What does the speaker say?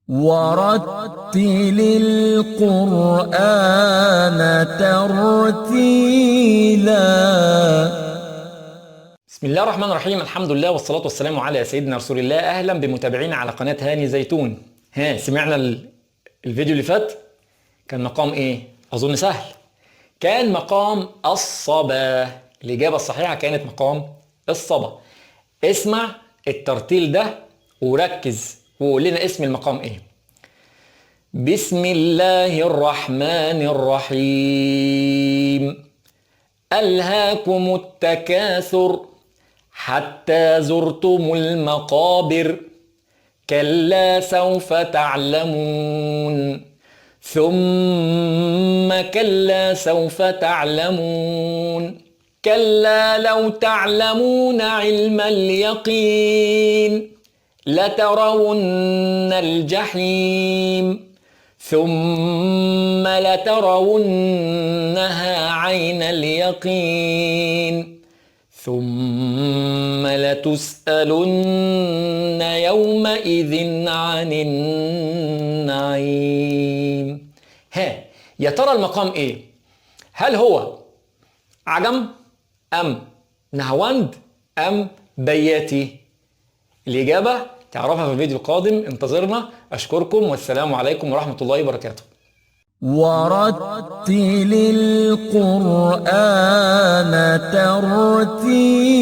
ورتل القرآن ترتيلا. بسم الله الرحمن الرحيم. الحمد لله والصلاة والسلام على سيدنا رسول الله. أهلا بمتابعينا على قناة هاني زيتون. سمعنا الفيديو اللي فات كان مقام ايه؟ أظن سهل. كان مقام الصبا. الإجابة الصحيحة كانت مقام الصبا. اسمع الترتيل ده وركز وقول لنا اسم المقام ايه. بسم الله الرحمن الرحيم. ألهاكم التكاثر حتى زرتم المقابر كلا سوف تعلمون ثم كلا سوف تعلمون كلا لو تعلمون علم اليقين لترون الجحيم ثم لترونها عين اليقين ثم لتسألن يومئذ عن النعيم. يا ترى المقام ايه؟ هل هو عجم ام نهواند ام بياتي؟ الإجابة تعرفها في الفيديو القادم. انتظرنا. أشكركم والسلام عليكم ورحمة الله وبركاته. ورتل القرآن ترتيلا.